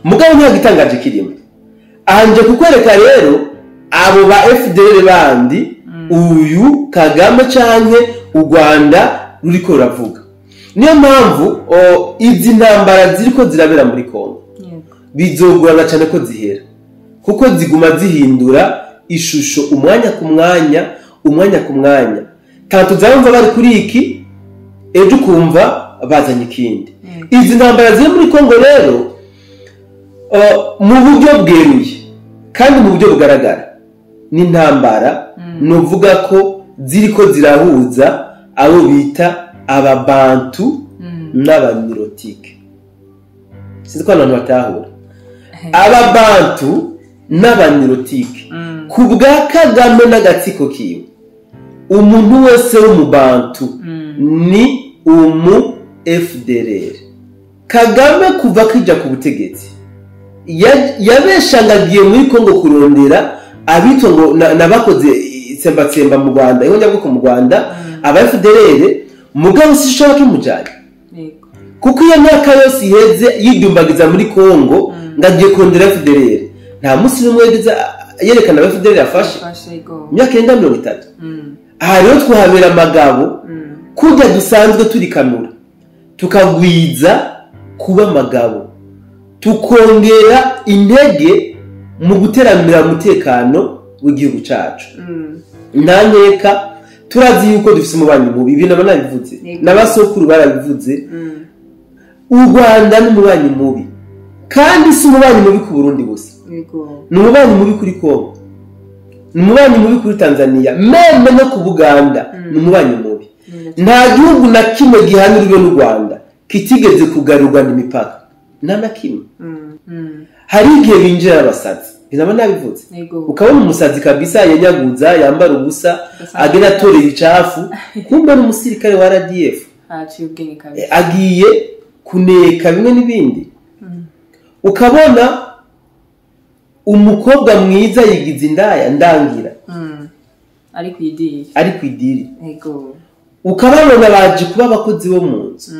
Mugabo nta gitangaje kirimo. Anje kukwereka rero abo ba FDLR bandi, uyu Kagame canke u Rwanda ruriko ruravuga. Niyo mpamvu izi ntambara ziriko zirabera muri Kongo bizogorana cyane ko zihera, kuko ziguma zihindura ishusho umwanya ku mwanya, umwanya ku mwanya. Tantu uzumva bari kuri iki, ejo ukumva bazanye ikindi. Izi ntambara ziri muri Kongo rero, mu buryo bweruye kandi mu buryo bugaragara, ni intambara nuvuga ko ziriko zirahuza abo bita Ababantu n'Abanirotike. Sinzi ko abantu batahura Ababantu n'Abanirotike. Ku bwa Kagame n'agatsiko kiwe, umuntu wese w'Umubantu ni umu FDLR. Kagame kuva akija ku butegetsi yabeshangagiye muri Kongo kurondera abitwa ngo nabakoze itsembatsemba mu Rwanda, ihonyabwoko mu Rwanda, aba FDLR, mugabo sishobora kimujanye. Kuko iyo myaka yose iheze yidumbagiza muri Kongo ngo agiye kurondera FDLR, nta munsi n'umwe yigeze yerekana aba FDLR afashe. Imyaka irenga 30. Aha rero twahabera amagabo, kurya dusanzwe turikanura, tukagwiza kuba amagabo, tukongera intege mu guteramira umutekano w'igihugu cacu. Nta nkeka, turazi yuko dufise umubanyi mubi. Ibi naba nabivuze, n'abasokuru barabivuze. U Rwanda ni umubanyi mubi, kandi si umubanyi mubi ku Burundi gusa, ni umubanyi mubi kuri Kongo, ni umubanyi mubi kuri Tanzania, même no ku Buganda ni umubanyi mubi. Nta gihugu na kimwe gihanurwe n'u Rwanda kitigeze kugarurwa n'imipaka, nta na kimwe. Hari igihe binjira abasazi, naba nabivuze, ukabona umusazi kabisa yanyaguza, yambara ubusa, agenda atorera icafu, kumbe n'umusirikare wa RDF Aciye ubwenge kabisa. Agiye kuneka bimwe n'ibindi. Ukabona umukobwa mwiza yigize indaya ndangira, Ari kwidiri. Ari kwidiri. Ukababona baje kuba abakozi bo mu nzu,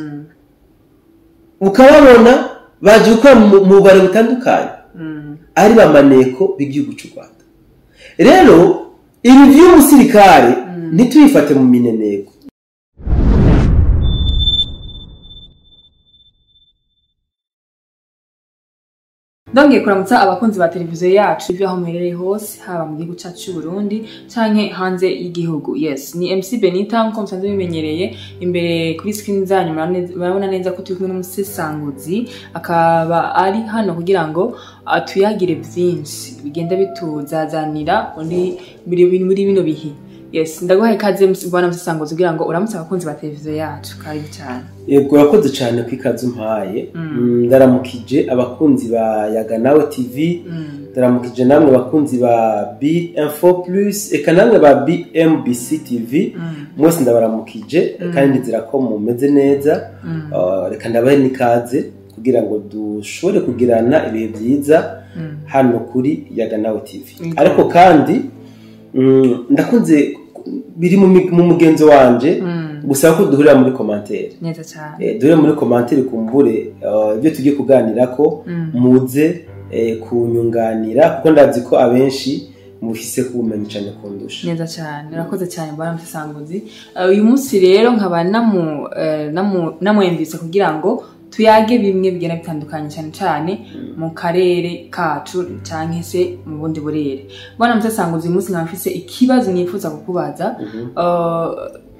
ukababona baje gukora mu bubare butandukanye, ari bamaneko b'igihugu cy'u Rwanda. Rero ibi by'umusirikare ntitubifate mu mineneko. Ndongeye kuramutsa abakunzi ba televiziyo yacu ivyo aho muherereye hose, haba mu gihugu cyacu cy'u Burundi canke hanze y'igihugu. Yes, ni MC Benita nkuko musanzwe bimenyereye. Imbere kuri screen zanyu murabona neza ko turi kumwe n'umusesanguzi, akaba ari hano kugira ngo atuyagire byinshi bigenda bituzazanira muri bino bihe. Yes, ndaguhaye ikaze, bwana musesanguzi, kugira ngo uramutse abakunzi ba televiziyo yacu. Karibu cyane. Yego, urakoze cyane ku ikaze umpaye. Ndaramukije abakunzi ba Yaga Nawe TV, ndaramukije namwe abakunzi ba B-Info Plus, eka namwe ba BMBC TV, mwese ndabaramukije kandi nizera ko mumeze neza. Reka ndabahe n'ikaze kugira ngo dushobore kugirana ibihe byiza hano kuri Yaga Nawe TV. Ariko kandi ndakunze, biri mu mugenzo wanje gusaba ko duhurira muri commentaire. Neza cyane. Duhurire muri commentaire, kumbure ibyo tugiye kuganirako muze kunyunganira, kuko ndazi ko abenshi mufise kubumenyi cyane kundusha. Neza cyane, urakoze cyane, bwana musesanguzi. Uyu munsi rero nkaba namwumvise kugira ngo tuyage bimwe bigenda bitandukanye, cyane cyane mu karere kacu canke se mu bundi burere. Bwana musesanguzi, uyu munsi nkaba mfise ikibazo nifuza kukubaza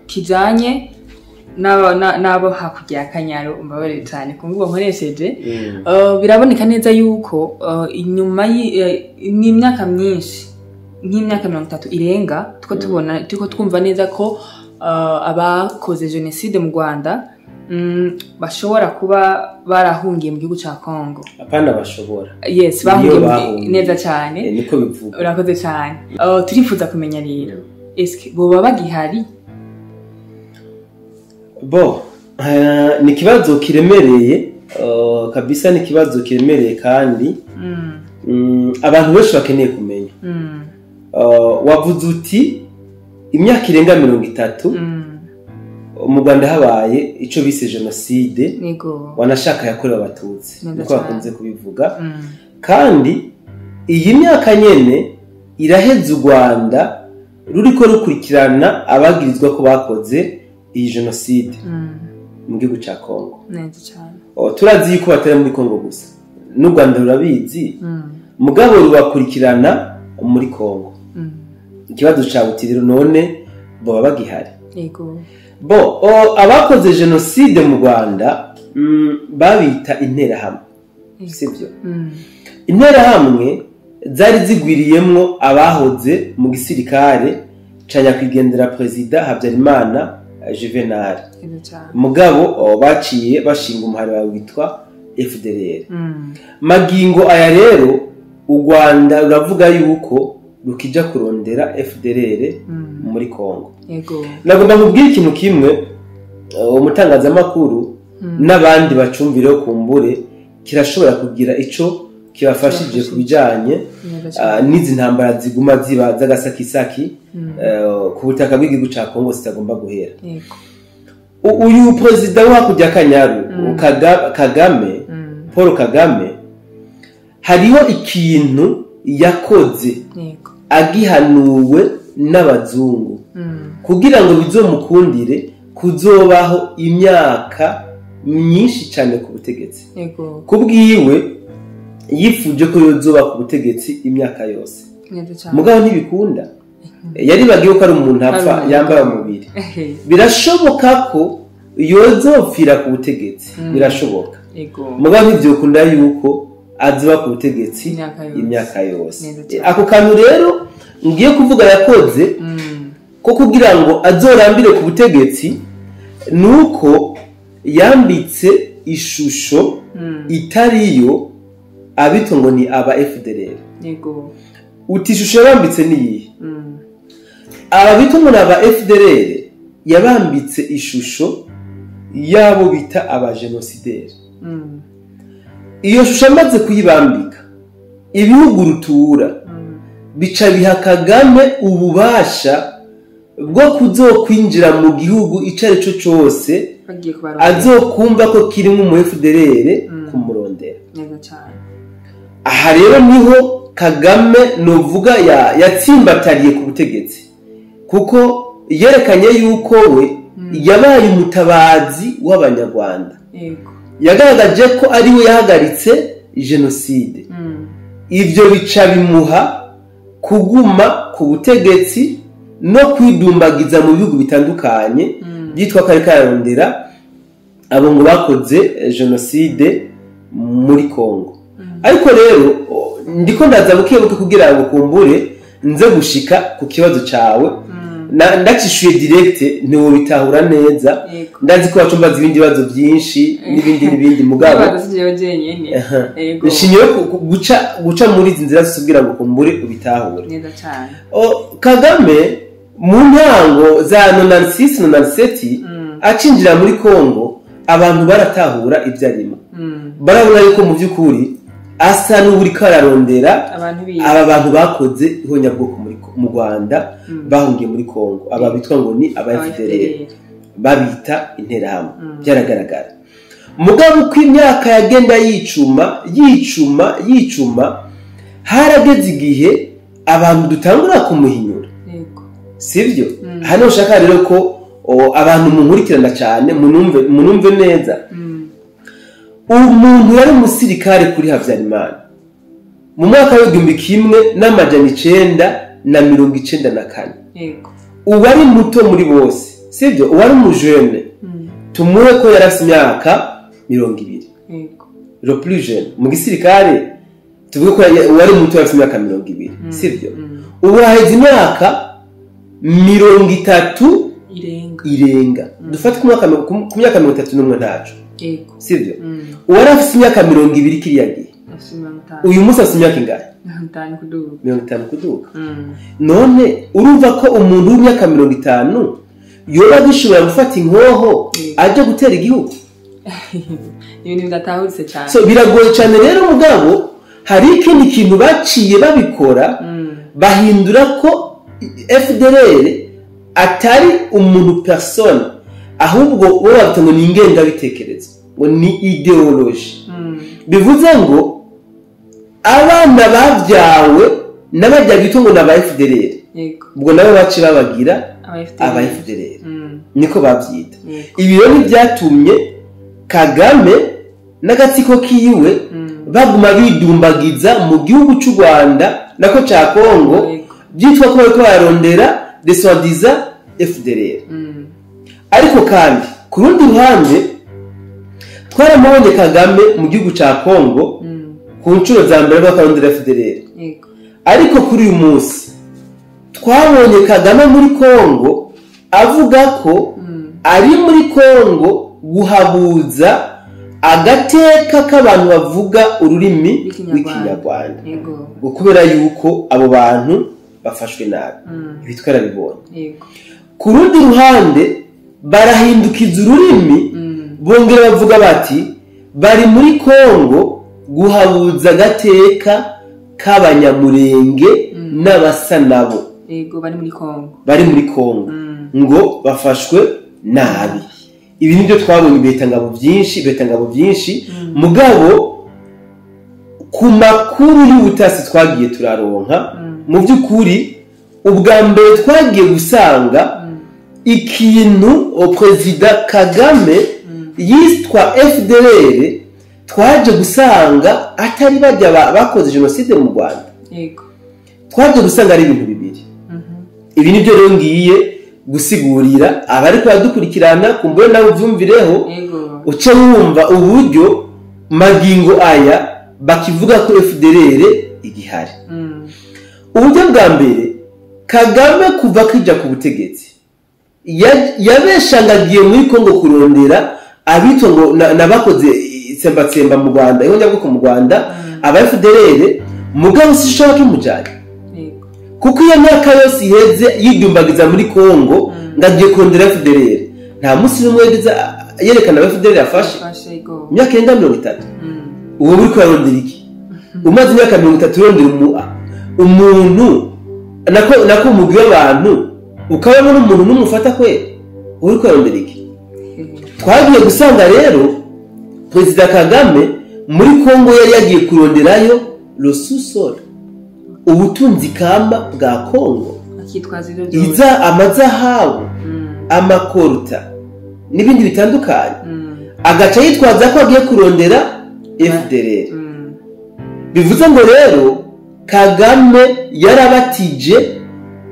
kijanye n'abo hakurya ya Kanyaru. Umbabarire cyane ku mvugo nkoresheje. Biraboneka neza yuko inyuma n'imyaka myinshi, nk'imyaka 30 irenga, tuko tubona, turiko twumva neza ko abakoze jenoside mu Rwanda bashobora kuba barahungiye mu gihugu ca Congo. Apana bashobora. Yes, bahungiye Niyo bahungiye. Neza cyane. Niko bivuga. Urakoze cyane. Turifuza kumenya rero, eske boba bagihari? Bo, ni ikibazo kiremereye, kabisa, ni ikibazo kiremereye kandi abantu benshi bakeneye kumenya. Wavuze uti imyaka irenga 30 mu Rwanda habaye ico bise jenoside wanashaka yakorewe Abatutsi, niko bakunze kubivuga. Kandi iyi myaka nyene iraheze u Rwanda ruriko rukurikirana abagirizwa ko bakoze iyi jenoside mu gihugu ca Kongo. Turazi yuko batari muri Kongo gusa, n'u Rwanda rurabizi, mugabo rubakurikirana muri Kongo. Ikibazo cawe uti rero none boba bagihari? Bo abakoze jenoside mu Rwanda babita interahamwe, sivyo? Interahamwe zari zigwiriyemwo abahoze mu gisirikare ca nyakwigendera Perezida Habyarimana Juvenal. Mugabo baciye bashinga umuhari wawe witwa FDLR. Magingo aya rero u Rwanda ruravuga yuko rukija kurondera FDLR muri Kongo. Nagomba nkubwire ikintu kimwe, umutangazamakuru n'abandi bacumvireho kumbure kirashobora kugira ico kibafashije ku bijanye n'izi ntambara ziguma ziba z'agasakisaki ku butaka bw'igihugu ca Kongo zitagomba guhera. Uyu perezida wo hakurya Kanyaru, Kagame, Paul Kagame, hariho ikintu yakoze agihanuwe n'abazungu kugira ngo bizomukundire kuzobaho imyaka myinshi cyane ku butegetsi. Kubwiwe yifuje ko yozoba ku butegetsi imyaka yose, mugabo ntibikunda. Yaribagiwe ko ari umuntu apfa yambara umubiri. Birashoboka ko yozopfira ku butegetsi, birashoboka, mugabo ntivyokunda yuko azoba ku butegetsi imyaka yose. Ako kantu rero ngiye kuvuga yakoze ko kugira ngo azorambire ku butegetsi nuko yambitse ishusho itariyo abito ngo ni aba FDLR. Uti ishusho yabambitse niyihe? Aba bito ngo ni aba FDLR yabambitse ishusho yabo bita aba genosideri. Iyo shusho amaze kuyibambika, ibihugu rutura bica biha Kagame ububasha bwo kuzokwinjira mu gihugu ico arico cose azokumva ko kirimo umu FDLR kumurondera. Aha rero niho Kagame novuga yatsimbatariye ku butegetsi, kuko yerekanye yuko we yabaye umutabazi w'Abanyarwanda. Yagaragaje ko ari we yahagaritse jenoside. Ivyo bica bimuha kuguma ku butegetsi no kwidumbagiza mu bihugu bitandukanye byitwa kare kararondera abo ngo bakoze jenoside muri Kongo. Ariko rero ndiko ndaza bukebuke kugira ngo kumbure nze gushika ku kibazo cawe. Ndacishuye direct ntiwo bitahura neza. Ndazi ko wacumbaza ibindi bibazo byinshi n'ibindi n'ibindi, mugabo nshimye guca muri izi nzira zisubira ngo kumbure ubitahure. Kagame mu ntango za 96 97 acinjira muri Kongo, abantu baratahura ibyo arimo. Barabona yuko mu by'ukuri asa n'uri kararondera aba bantu bakoze ihonyabwoko mu Rwanda bahungiye muri Kongo, aba bitwa ngo ni aba FDLR, babita interahamwe. Byaragaragara. Mugabo uko imyaka yagenda yicuma yicuma yicuma, harageze igihe abantu dutangura kumuhinyura. Sivyo? Hano ushaka rero ko abantu munkurikirana cyane munumve neza. Umuntu yari umusirikare kuri Habyarimana mu mwaka w'1994, uwari muto muri bose, sivyo? Uwari umujene, tumuhe ko yari afite imyaka 20. Le plus jeune mu gisirikare tuvuge ko uwari muto yari afite imyaka 20, sivyo? Ubu haheze imyaka 30 irenga. Dufate ku myaka 31 ntaco, sivyo? Uwari afite imyaka 20 kiriya gihe, uyu munsi afite imyaka ingahe? 50 kuduka. None urumva ko umuntu w'imyaka 50 yoba agishobora gufata inkoho aje gutera igihugu? Ibintu bidatahutse cyane. So biragoye cyane rero. Mugabo hari ikindi kintu baciye babikora, bahindura ko FDLR atari umuntu personne, Ahubwo bo bavuga ngo ni ingengabitekerezo, ngo ni idéologie. Bivuze ngo abana babyawe n'abajya bitwa ngo ni aba FDLR, ubwo nabo baci babagira aba FDLR, niko babyita. Ibi rero ntibyatumye Kagame n'agatsiko kiwe baguma bidumbagiza mu gihugu cy'u Rwanda nako cya Kongo, byitwa ko bariko bararondera des soi-disant FDLR. Ariko kandi ku rundi ruhande twaramubonye Kagame mu gihugu cya Kongo ku nshuro za mbere bakarondera FDLR. Ariko kuri uyu munsi twabonye Kagame muri Kongo avuga ko ari muri Kongo guhabuza agateka k'abantu bavuga ururimi rw'Ikinyarwanda, ngo kubera yuko abo bantu bafashwe nabi. Ibi twarabibonye. Ku rundi ruhande barahindukiza ururimi, bongera bavuga bati bari muri Kongo guhabuza agateka k'Abanyamurenge n'abasa nabo. Bari muri Kongo ngo bafashwe nabi. Ibi nibyo twabonye, ibetangabo byinshi, ibetangabo byinshi. Mugabo ku makuru y'ubutasi twagiye turaronka, mu by'ukuri ubwa mbere twagiye gusanga ikintu Perezida Kagame yitwa FDLR, twaje gusanga atari bajya bakoze jenoside mu Rwanda. Twaje gusanga ari ibintu bibiri. Ibi nibyo rero ngiye gusigurira abari kubadukurikirana, kumbure nawe ubyumvireho, uce wumva uburyo magingo aya bakivuga ko FDLR igihari. Uburyo bwa mbere, Kagame kuva kija ku butegetsi yabeshangagiye muri Kongo kurondera abitwa ngo nabakoze itsembatsemba mu Rwanda, ihonyabwoko mu Rwanda, aba FDLR. Mugabo sishobora kimujanye, kuko iyo myaka yose iheze yidumbagiza muri Kongo ngagiye kurondera FDLR, nta munsi n'umwe yerekana aba FDLR afashe. Imyaka irenga 30 ubu uri kurondera iki? Umaze imyaka 30 urondera umuntu nako umugwi w'abantu, ukabona n'umuntu n'umufata kwe, uri kurondera iki? Twagiye gusanga rero Perezida Kagame muri Kongo yari yagiye kuronderayo le sous-sol, ubutunzi kama bwa Kongo, iza amazahabu, amakoruta n'ibindi bitandukanye, agaca yitwaza ko agiye kurondera FDLR. Bivuze ngo rero Kagame yarabatije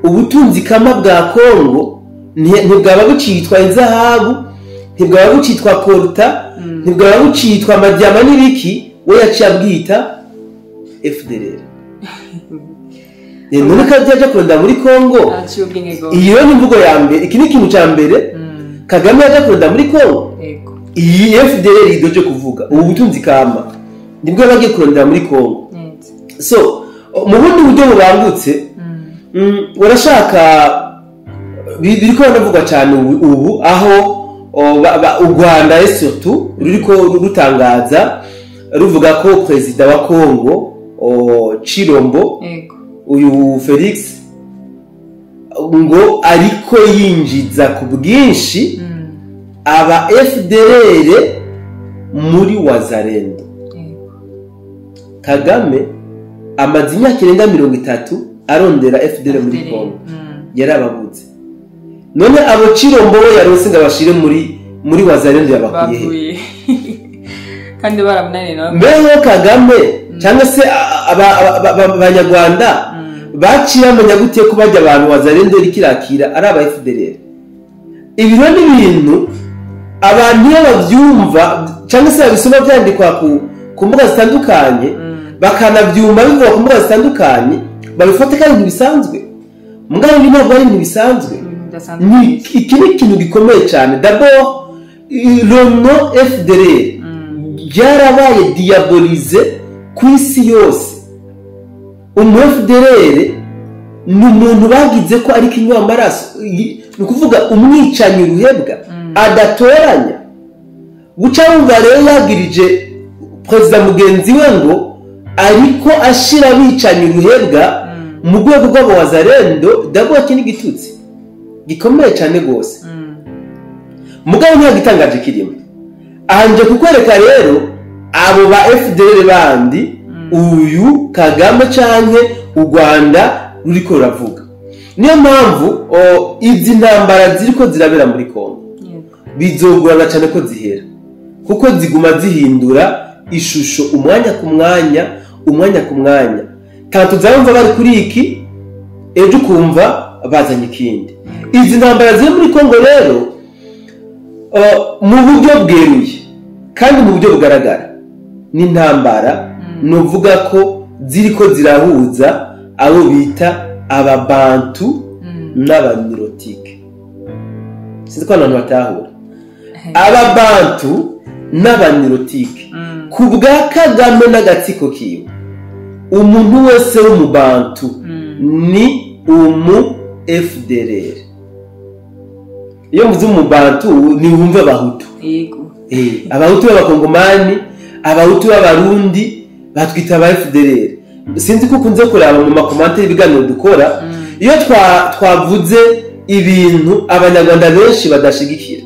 ubutunzi kama bwa Kongo, ntibwaba bucitwa inzahabu, ntibwaba bucitwa koruta, ntibwaba bucitwa amajyama n'ibiki, we yaciye abwita FDLR. None ko yaje kurondera muri Kongo, iyo ni imvugo ya mbere. Iki ni ikintu cya mbere Kagame yaje kurondera muri Kongo. Iyi FDLR idoje kuvuga ubu butunzi kama nibwo bagiye kurondera muri Kongo. So mu bundi buryo bubangutse, urashaka biriko biravugwa cyane ubu aho u Rwanda surtout ruriko rutangaza ruvuga ko perezida wa Kongo Chilombo, uyu Felix, ngo ariko yinjiza ku bwinshi aba FDLR muri Wazalendo. Kagame amaze imyaka irenga 30 arondera FDLR muri Kongo, yarababuze. None abo Chilombo we yaronse ngo abashire muri Wazalendo yabakuye he? Kandi baramunaniye nawe. Mbeho Kagame cyangwa se abanyarwanda baciye bamenya gute ko bajya abantu Wazalendo rikirakira ari aba FDLR? Ibi rero ni ibintu abantu iyo babyumva cyangwa se babisoma byandikwa ku mbuga zitandukanye, bakanabyumva bivuga ku mbuga zitandukanye, babifata kandi ibintu bisanzwe. Mugabo ibi ntabwo ari ibintu bisanzwe. Iki ni ikintu gikomeye cyane. D'abord le nom FDLR ryarabaye diabolisé ku isi yose. Umu FDLR ni umuntu bagize ko ari kinywa amaraso, ni ukuvuga umwicanyi ruhebwa adatoranya. Guca wumva rero yagirije perezida mugenzi we ngo ariko ashira abicanyi ruhebwa mu rwego rw'abawazalendo, d'abord iki ni igitutsi gikomeye cyane rwose. Mugabo nta gitangaje kirimo. Anje kukwereka rero abo ba FDLR bandi uyu Kagame canke u Rwanda ruriko ruravuga. Niyo mpamvu izi ntambara ziriko zirabera muri Kongo bizogorana cyane ko zihera, kuko ziguma zihindura ishusho umwanya ku mwanya, umwanya ku mwanya. Tanto uzabumva bari kuri iki, ejo ukumva bazanye ikindi. Izi ntambara ziri muri Kongo rero mu buryo bweruye kandi mu buryo bugaragara ni intambara nuvuga ko ziriko zirahuza abo bita ababantu n'abanirotike. Sinzi ko abantu batahura ababantu n'abanirotike. Ku bwa Kagame n'agatsiko kiwe, umuntu wese w'umubantu ni umu FDLR. Iyo mvuze umubantu ni wumve abahutu. Yego. Abahutu b'abakongomani, abahutu b'abarundi batwita aba FDLR. Sinzi ko ukunze kuraba mu makomante y'ibiganiro dukora, iyo twavuze ibintu abanyarwanda benshi badashigikira,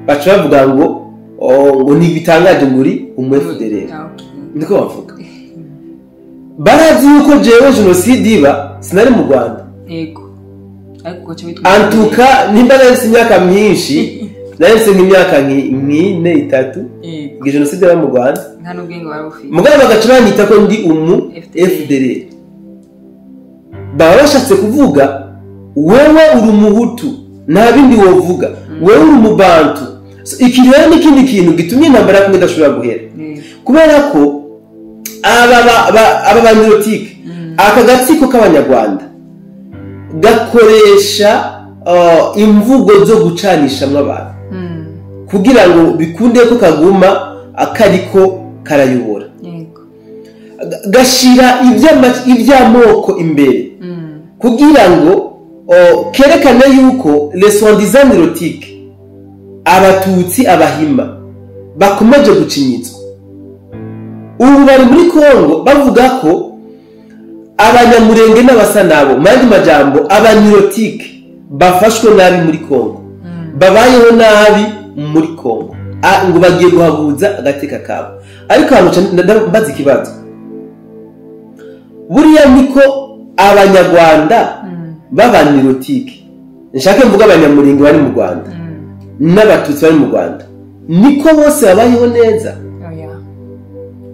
baca bavuga ngo ngo ntibitangaje ngo uri umu FDLR. Niko bavuga. Barazi yuko jewe jenoside iba sinari mu Rwanda. Yego. Antuka nimba nari imyaka myinshi, nari nk'imyaka nk'ine itatu igihe jenoside iba mu Rwanda. Nta n'ubwenge wari ufite. Mugabo bagaca banyita ko ndi umu FDLR. Baba bashatse kuvuga wewe uri umuhutu nta bindi wovuga, wewe uri umubantu. Iki rero ni ikindi kintu gitumye intambara ya Kongo idashobora guhera, kubera ko aba banirotike, aka gatsiko k'abanyarwanda gakoresha imvugo zo gucanishamwo abantu kugira ngo bikunde ko kaguma akariko karayobora. Gashira iby'amoko imbere kugira ngo kerekane yuko les soi-disant nilotiques, abatutsi abahima bakomeje gucinyitswa. Ubu bari muri Kongo bavuga ko abanyamurenge n'abasa nabo, mu yandi majambo abanirotike bafashwe nabi muri Kongo, babayeho nabi muri Kongo, ngo bagiye guhaguza agateka kabo. Ariko hano mbaza ikibazo, buriya niko abanyarwanda b'abanirotike, nshake mvuga abanyamurenge bari mu Rwanda n'abatutsi bari mu Rwanda, niko bose babayeho neza?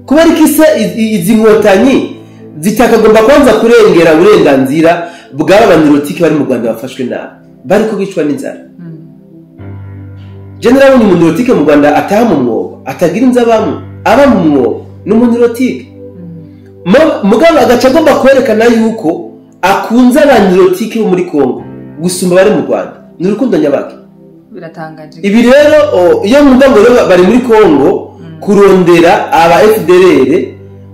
Kubera iki se izi nkotanyi zitakagomba kwanza kurengera uburenganzira bw'aba banirotike bari mu Rwanda bafashwe nabi, bari kubicwa n'inzara? General ni umunirotike mu Rwanda ataha mu mwobo, atagira inzu abamwe, aba mu mwobo ni umunirotike. Mugabo agaca agomba kwerekana yuko akunze abanirotike bo muri Kongo gusumba bari mu Rwanda. Ni urukundo nyabaki. Biratangaje. Ibi rero iyo mwumva ngo bari muri Kongo kurondera aba FDLR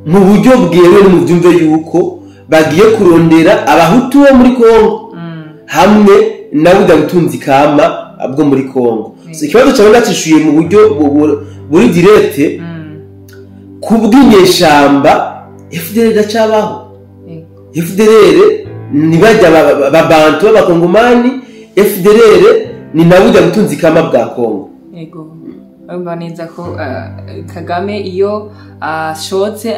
mu buryo bwewe mu byumve yuko bagiye kurondera abahutu bo muri Kongo hamwe na buda butunzi kama bwo muri Kongo. So ikibazo cyawe ndacishuye mu buryo buri direct kubw'inyeshamba FDLR idacabaho. FDLR ni bajya babantu b'abakongomani, FDLR ni na buda butunzi kama bwa Kongo. Yego. Urumva neza ko Kagame iyo ashotse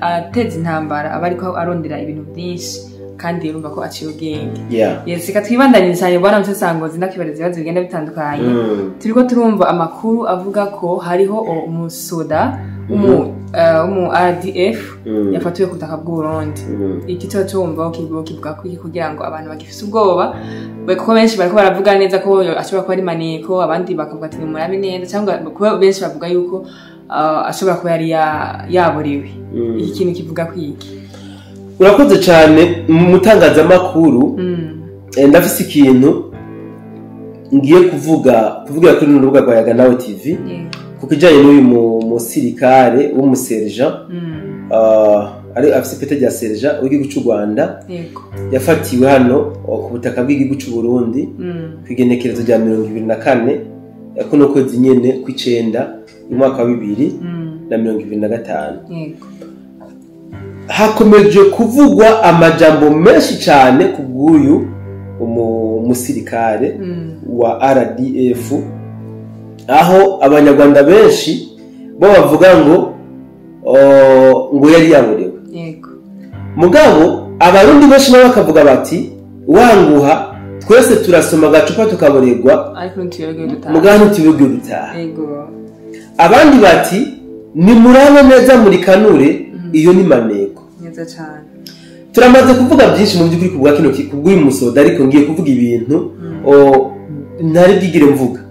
ateza intambara aba ariko arondera ibintu byinshi, kandi urumva ko aciye ubwenge. Yes, reka twibandanye cyane bwana Musesangozi ndakibareza ibibazo bigenda bitandukanye. Turiko turumva amakuru avuga ko hariho umusoda umu RDF yafatiwe ku butaka bw'u Burundi. Iki cyo cyumva kivuga ko iki kugira ngo abantu bagifise ubwoba, kuko benshi bariko baravuga neza ko ashobora kuba ari maneko, abandi bakavuga ati murabe neza, cyangwa kuba benshi bavuga yuko ashobora kuba yari yaborewe. Iki kintu kivuga ko iki? Urakoze cyane mu mutangazamakuru. Ndafise ikintu ngiye kuvugira kuri rubuga rwa Yaga Nawe TV ku kijanye n'uyu musirikare w'umusergent, ari afise ipete rya sergent w'igihugu c'u Rwanda, yafatiwe hano ku butaka bw'igihugu c'u Burundi kw'igenekerezo rya 24 kuno kwezi nyene kw'icenda mu mwaka wa 2025. Hakomeje kuvugwa amajambo menshi cyane ku bw'uyu umusirikare wa RDF Aho Abanyarwanda benshi bo bavuga ngo ngo yari yaborewe. Mugabo Abarundi benshi nabo bakavuga bati wanguha, twese turasoma agacupa tukaborerwa, ariko ntituyobewe dutaha. Mugabo ntituyobewe dutaha. Abandi bati nimurabe neza muri kanure, iyo ni maneko. Neza cyane. Turamaze kuvuga byinshi mu by'ukuri kubwa kino kubw'uyu musoda, ariko ngiye kuvuga ibintu ntari bwigire mvuga.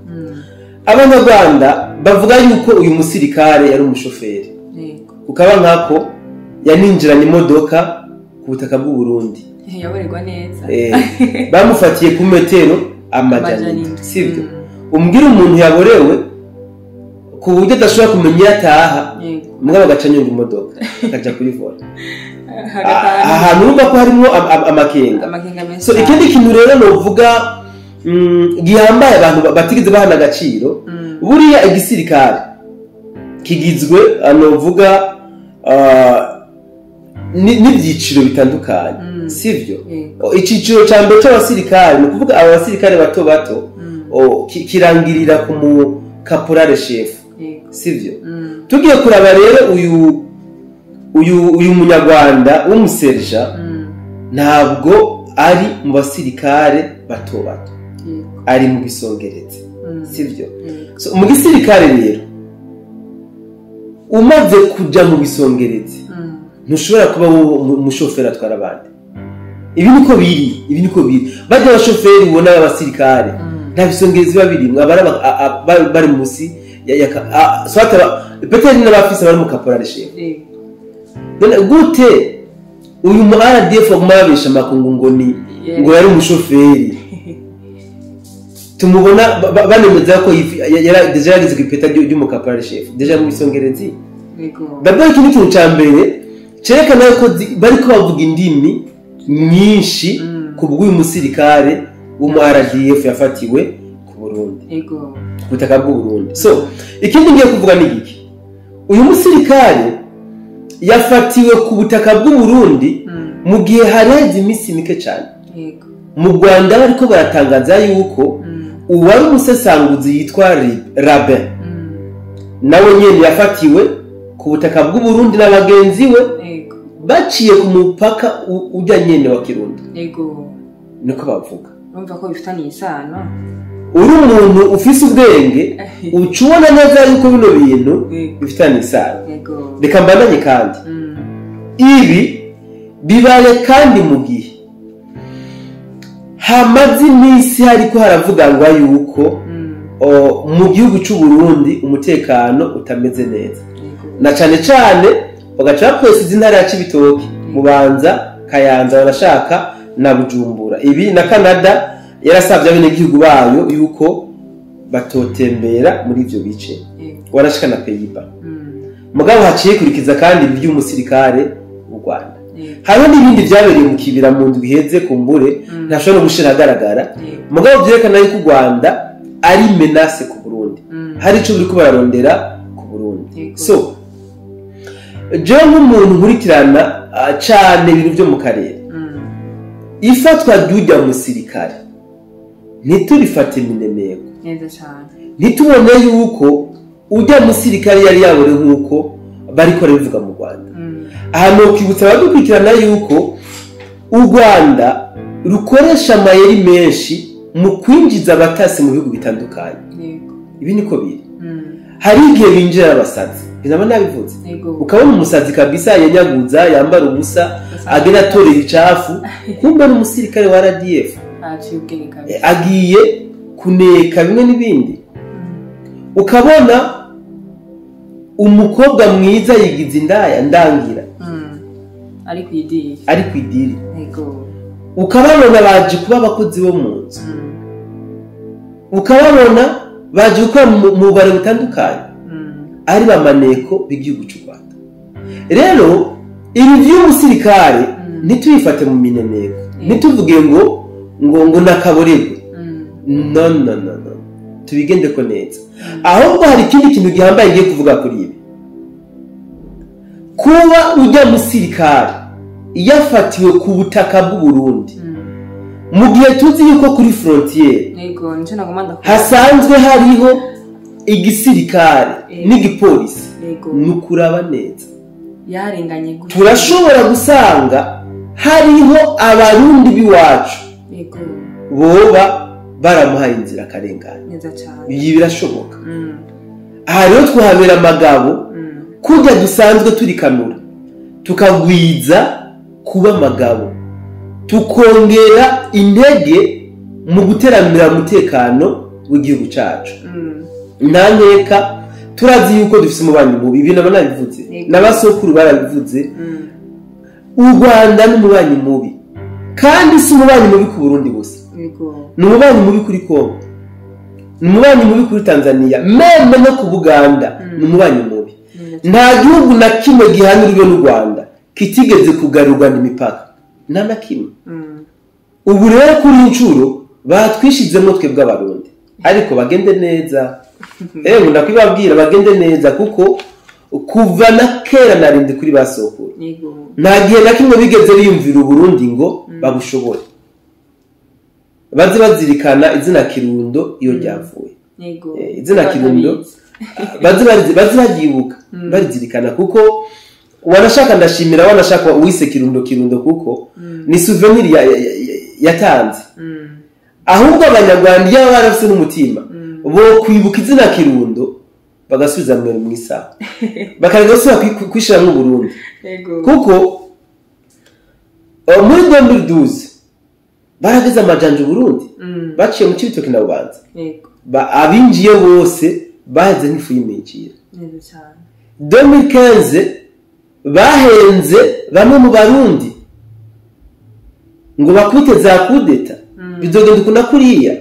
Abanyarwanda bavuga yuko uyu musirikare yari umushoferi. Kukaba nkako yaninjiranye imodoka ku butaka bw'u Burundi. Yaborerwa neza. Bamufatiye ku metero 700, sibyo? Umbwira umuntu yaborewe ku buryo adashobora kumenya iyo ataha, mugabo agaca anyonga imodoka akaja kuri vola. Ahantu urumva ko harimo amakenga. So ikindi kintu rero novuga gihambaye abantu batigeze bahana agaciro, buriya igisirikare kigizwe novuga n'ibyiciro bitandukanye, sivyo? Iciciro cya mbere cy'abasirikare, ni ukuvuga aba basirikare bato bato, kirangirira ku mu caporal chef, sivyo? Tugiye kuraba rero uyu munyarwanda w'umuserja ntabwo ari mu basirikare bato bato, ari mu bisongeretse, sivyo? So mu gisirikare rero umaze kuja mu bisongeretse ntushobora kuba umushoferi atwara abandi. Ibi niko biri, ibi niko biri. Bajya abashoferi ubona abasirikare nta bisongerezi biba birimwo, abari bari munsi ya soit peut-être n'abafise bari mu caporal chef. None gute uyu mu RDF aguma yabesha amakungu ngo ni ngo yari umushoferi? Tumubona banemeza ko déjà yageze ku ipeta ry'umu caporal chef, déjà mu bisongerezi. D'abord iki ni ikintu ca mbere cerekana ko bariko bavuga indimi nyinshi ku bw'uyu musirikare w'umu RDF yafatiwe ku Burundi, ku butaka bw'u Burundi. So ikindi ngiye kuvuga ni iki: uyu musirikare yafatiwe ku butaka bw'u Burundi mu gihe hari haheze iminsi mike cyane mu Rwanda bariko baratangaza yuko uwari umusesanguzi yitwa Rabin nawe nyene yafatiwe ku butaka bw'u Burundi na bagenzi we baciye ku mupaka ujya nyene wa Kirundo. Niko bavuga. Urumva ko bifitaniye isano. Uri umuntu ufise ubwenge uca ubona neza yuko bino bintu bifitaniye isano. Reka mbandanye kandi. Ibi bibaye kandi mu gihe hamaze iminsi hariko haravugangwa yuko mu gihugu c'u Burundi umutekano utameze neza, na cane cane bagaca bakwesiza intara ya Cibitoke, Bubanza, Kayanza, barashaka na Bujumbura. Ibi na Canada yarasavye abenegihugu bayo yuko batotembera muri ivyo bice, warashika na Pays-Bas. Mugabo haciye kurikiza kandi iby'umusirikare w'u Rwanda. Hariho n'ibindi vyabereye mu Kibira mu ndwi iheze, kumbure ntashobora no gushira ahagaragara, mugabo vyerekana yuko u Rwanda ari menace ku Burundi, hari ico buriko bararondera ku Burundi. So jewe nk'umuntu nkurikirana cane ibintu vyo mu karere, ifatwa ry'urya musirikare ntiturifate mineneko, Neza cyane. ntitubone yuko urya musirikare yari yabore nk'uko bariko barabivuga mu Rwanda. Aha nokwibutsa abadukurikirana yuko u Rwanda rukoresha amayeri menshi mu kwinjiza abatasi mu bihugu bitandukanye. Ibi niko biri. Hari igihe binjira abasazi, binaba nabivuze, ukabona umusazi kabisa yanyaguza, yambara ubusa, agenda atorera icafu, kumbe n'umusirikare wa RDF. Aciye ubwenge kabisa. Agiye kuneka bimwe n'ibindi. Ukabona umukobwa mwiza yigize indaya ndangira, Ari ku idiri. Ari ku idiri. Ukababona baje kuba abakozi bo mu nzu, ukababona baje gukora mu bubare butandukanye, ari bamaneko b'igihugu cy'u Rwanda. Rero ibi by'umusirikare ntitubifate mu mineneko, ntituvuge ngo nakaborerwe. No, no, no, no, tubigende ko neza. Ahubwo hari ikindi kintu gihambaye ngiye kuvuga kuri ibi: kuba ujya musirikare yafatiwe ku butaka bw'u Burundi, mu gihe tuzi yuko kuri frontière Yego, nico nagomba ndakubaza. hasanzwe hariho Igisirikare n'igipolisi ni ukuraba neza. Yarenganye gute? Turashobora gusanga hariho Abarundi b'iwacu boba baramuhaye inzira akarengane. Neza cyane. Ibi birashoboka. Aha rero twahabera amagabo, kurya dusanzwe turikanura, tukagwiza kuba amagabo, tukongera intege mu guteramira umutekano w'igihugu cacu. Nta nkeka, turazi yuko dufise umubanyi mubi, ibi nabo nabivuze, n'abasokuru barabivuze. U Rwanda ni umubanyi mubi, kandi si umubanyi mubi ku Burundi gusa, ni umubanyi mubi kuri Kongo, ni umubanyi mubi kuri Tanzania, même no ku Buganda ni umubanyi mubi. Nta gihugu na kimwe gihana urubibe n'u Rwanda kitigeze kugarurwa n'imipaka, nta na kimwe. Ubu rero kuri inshuro batwishizemo twebwe Abarundi, ariko bagende neza. Ndakwibabwira bagende neza, kuko kuva na kera narindi kuri basokuru nta gihe na kimwe bigeze biyumvira Uburundi ngo babushobore. Baze bazirikana izina Kirundo iyo ryavuye. Izina Kirundo baze baryibuka, barizirikana, kuko wanashaka, ndashimira wanashaka uwise Kirundo Kirundo, kuko ni souvenir yatanze. Ahubwo Abanyarwanda iyo barafise n'umutima bo kwibuka izina Kirundo bagasubiza mu isaha, bakareka gusubira kwishira mu Burundi. Kuko muri 2012 barageze amajanja Burundi, baciye mu Cibitoke na Bubanza. Abinjiye bose baheze nk'ifu y'imijira. 2015 bahenze bamwe mu Barundi ngo bakubite za kudeta, bizogenda ukuna kuriya.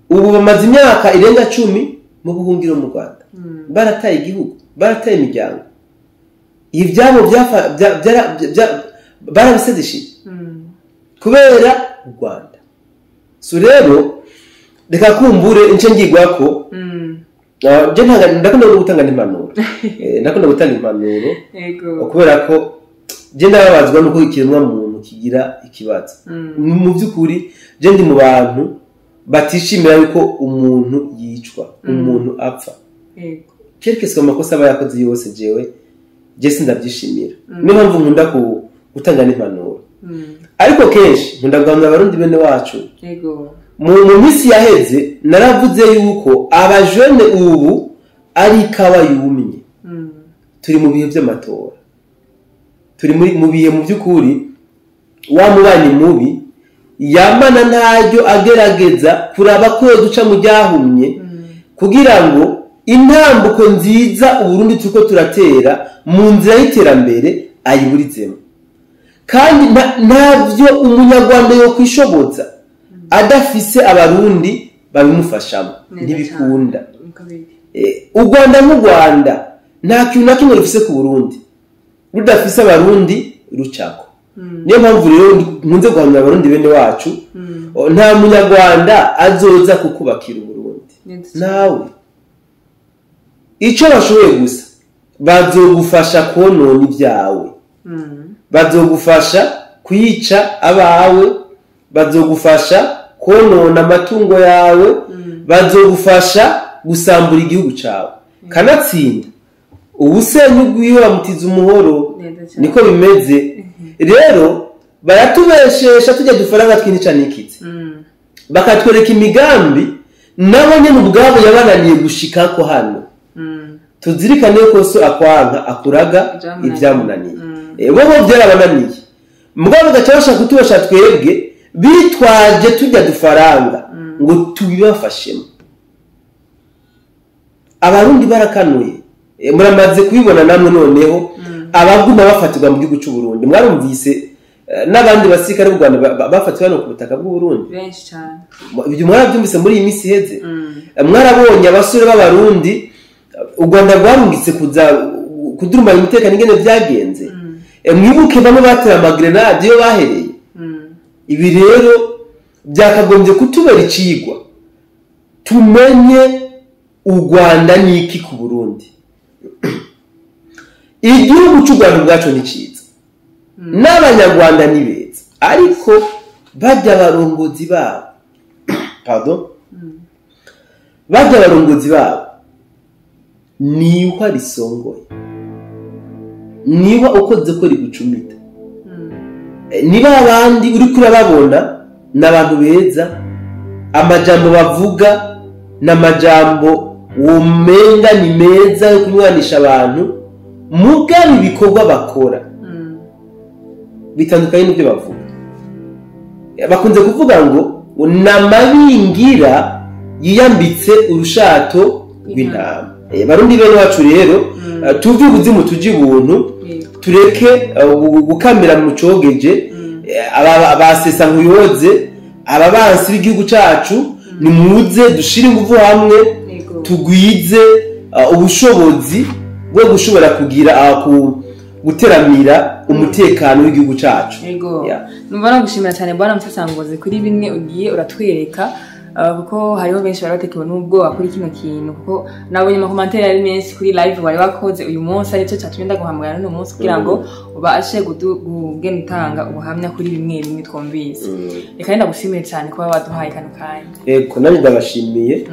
Ubu bamaze imyaka irenga 10 mu buhungiro mu Rwanda. Barataye igihugu, barataye imiryango, ibyabo barabisezesheje kubera u Rwanda. So rero reka kumbure ince ngigwako, je ndakunda gutanga impanuro. Ndakunda gutanga impanuro kubera ko je ndababazwa nuko ikiremwa muntu kigira ikibazo. Mu by'ukuri je ndi mu bantu batishimira yuko umuntu yicwa, umuntu apfa. Quelque amakosa aba yakoze yose, jewe je sindabyishimira. Niyo mpamvu nkunda gutanga n'impanuro. Ariko kenshi nkunda guhanura Abarundi bene wacu. Mu minsi yaheze naravuze yuko abajene ubu ari ikawa yumye. Turi mu bihe by'amatora, turi mu bihe mu by'ukuri wa mubanyi mubi yamana ntaryo agerageza kuraba ko duca mu ryahumye, kugira ngo intambuko nziza Uburundi turiko turatera mu nzira y'iterambere ayiburizemo. Kandi ntavyo Umunyarwanda yo kwishobotsa adafise Abarundi babimufashamo, ntibikunda. U Rwanda nk'u Rwanda nta kintu na kimwe rufise ku Burundi rudafise Abarundi rucako. Niyo mpamvu rero nkunze guhanura Abarundi bene wacu, nta Munyarwanda azoza kukubakira Uburundi nawe. Ico bashoboye gusa bazogufasha konona ibyawe, bazogufasha kwica abawe, bazogufasha konona amatungo yawe, bazogufasha gusambura igihugu cawe. Kanatsinda ubusenyi bwiwe bamutiza umuhoro, niko bimeze. Rero baratubeshesha tujya dufaranga twinica nikitse, bakatwereka imigambi nabo nyene ubwabo yabananiye gushikako hano. Tuzirikane ko so akwanka akuraga ibyamunaniye. Bo byarabananiye, mugabo bagaca bashaka kutubasha twebwe bitwaje tujya dufaranga ngo tubibafashemo. Abarundi barakanuye, muramaze kubibona namwe. Noneho abaguma bafatirwa mu gihugu cy'u Burundi, mwarumvise n'abandi basirikare b'u Rwanda bafatiwe hano ku butaka bw'u Burundi benshi cyane. Ibyo mwarabyumvise muri iyi minsi iheze. Mwarabonye abasore b'Abarundi u Rwanda rwarungitse kuza kudurumanya umutekano ingene byagenze. Mwibuke bamwe batera amagrenade iyo bahereye. Ibi rero byakagombye kutubera icigwa, tumenye u Rwanda niki ku Burundi. Igihugu cy'u Rwanda ubwacu ni cyiza, n'Abanyarwanda ni beza, ariko bajya abarongozi babo, pardon, bajya abarongozi babo Nihwa risongoye, niba ukoze ko rigucumita, niba abandi uriko urababona ni abantu beza, amajambo bavuga ni amajambo womenga ni meza yo kunywanisha abantu, mugabo ibikorwa bakora bitandukanye n'ibyo bavuga. Bakunze kuvuga ngo ni amabingira yiyambitse urushato rw'intama. Barundi bene wacu rero, tuve ubuzimu tuje ibuntu, tureke gukamira mu cogeje. Aba basesa nkuyoze, aba bansi b'igihugu cacu, nimuze dushire ingufu hamwe, tugwize ubushobozi bwo gushobora kugira guteramira umutekano w'igihugu cacu. Ego. Yeah. Numva nagushimira cyane, bwana Musasangozi, kuri bimwe ugiye uratwereka, kuko hariho benshi bari batekewe n'ubwoba kuri kino kintu, kuko nabonye ama commentaires ari menshi kuri live wari wakoze uyu munsi, aricyo cyatumye ndaguhamagara n'uno munsi kugira ngo ubashe kugenda utanga ubuhamya kuri bimwe bimwe twumvise. Reka ndagushimire cyane kuba waduhaye kano kanya. Ego, nanjye ndabashimiye.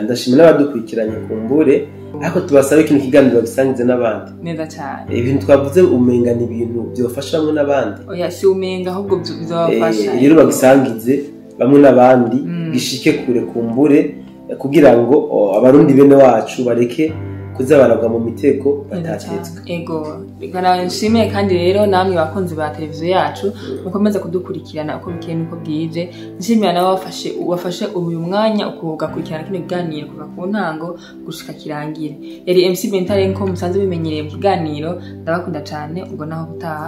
Ndashimira n'abadukurikiranye kumbure, ariko tubasabe kino kiganiro bagisangize n'abandi. Neza cyane. Ibintu twavuze umenga ni ibintu byofasha bamwe n'abandi. Oya, si umenga, ahubwo bizabafasha. Rero bagisangize bamwe n'abandi, gishike kure kumbure, kugira ngo abarundi bene wacu bareke kuza baragwa mu mitego batatetswe. Ego, reka nshimiye kandi rero namwe bakunzi ba televiziyo yacu mukomeza kudukurikirana uko bukeye n'uko bwije. Nshimira nawe wafashe uyu mwanya ugakurikirana kino kiganiro kuva ku ntango gushika kirangire. Yari MC Bentare nko musanzwe bimenyereye mu kiganiro. Ndabakunda cyane, ubwo naho gutaha.